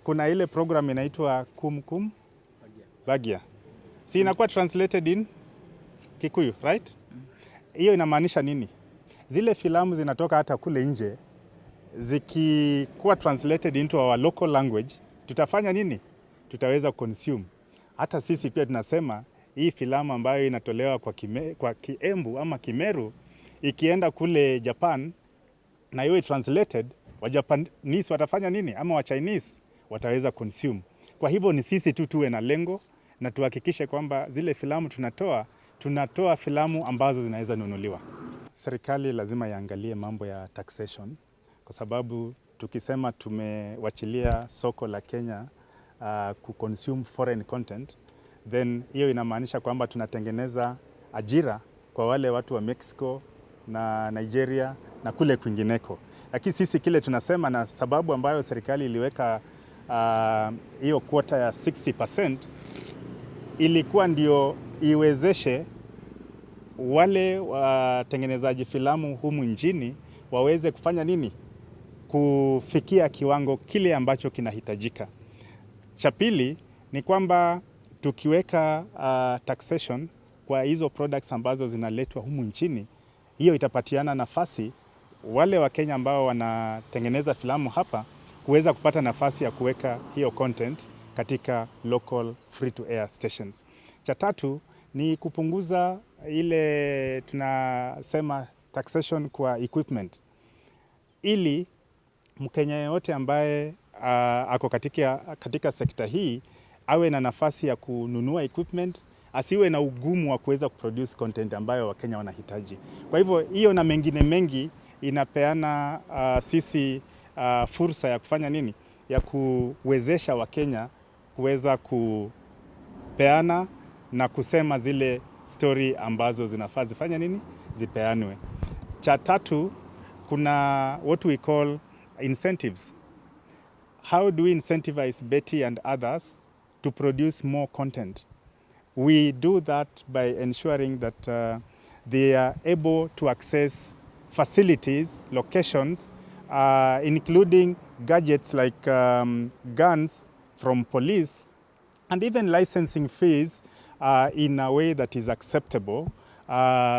Kuna ile program inaitwa Kumkum Bhagia, si inakuwa translated in Kikuyu, right? Hiyo inamaanisha nini? Zile filamu zinatoka hata kule nje zikikuwa translated into our local language, tutafanya nini? Tutaweza consume. Hata sisi pia tunasema hii filamu ambayo inatolewa kwa Kiembu ama Kimeru ikienda kule Japan na iwe translated, wa Japanese watafanya nini? Ama wa Chinese wataweza consume. Kwa hivyo ni sisi tu tuwe na lengo na tuhakikishe kwamba zile filamu tunatoa filamu ambazo zinaweza nunuliwa. Serikali lazima iangalie mambo ya taxation, kwa sababu tukisema tumewachilia soko la Kenya kuconsume foreign content, then hiyo inamaanisha kwamba tunatengeneza ajira kwa wale watu wa Mexico na Nigeria na kule kwingineko. Lakini sisi kile tunasema, na sababu ambayo serikali iliweka hiyo quota ya 60% ilikuwa ndio iwezeshe wale watengenezaji filamu humu nchini waweze kufanya nini? Kufikia kiwango kile ambacho kinahitajika. Cha pili ni kwamba tukiweka taxation kwa hizo products ambazo zinaletwa humu nchini, hiyo itapatiana nafasi wale wa Kenya ambao wanatengeneza filamu hapa kuweza kupata nafasi ya kuweka hiyo content katika local free to air stations. Cha tatu ni kupunguza ile tunasema taxation kwa equipment, ili Mkenya yeyote ambaye ako katika sekta hii awe na nafasi ya kununua equipment, asiwe na ugumu wa kuweza kuproduce content ambayo Wakenya wanahitaji. Kwa hivyo hiyo na mengine mengi inapeana sisi fursa ya kufanya nini? Ya kuwezesha Wakenya kuweza kupeana na kusema zile story ambazo zinafaa zifanye nini? Zipeanwe. Cha tatu, kuna what we call incentives. How do we incentivize Betty and others to produce more content? We do that by ensuring that they are able to access facilities, locations, including gadgets like guns from police and even licensing fees in a way that is acceptable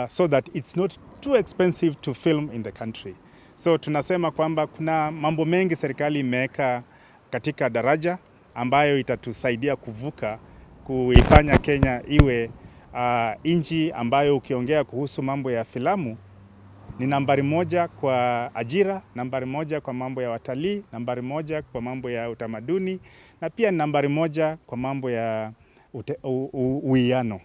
so that it's not too expensive to film in the country. So tunasema kwamba kuna mambo mengi serikali imeweka katika daraja ambayo itatusaidia kuvuka kuifanya Kenya iwe nchi ambayo ukiongea kuhusu mambo ya filamu ni nambari moja kwa ajira, nambari moja kwa mambo ya watalii, nambari moja kwa mambo ya utamaduni na pia nambari moja kwa mambo ya uwiano.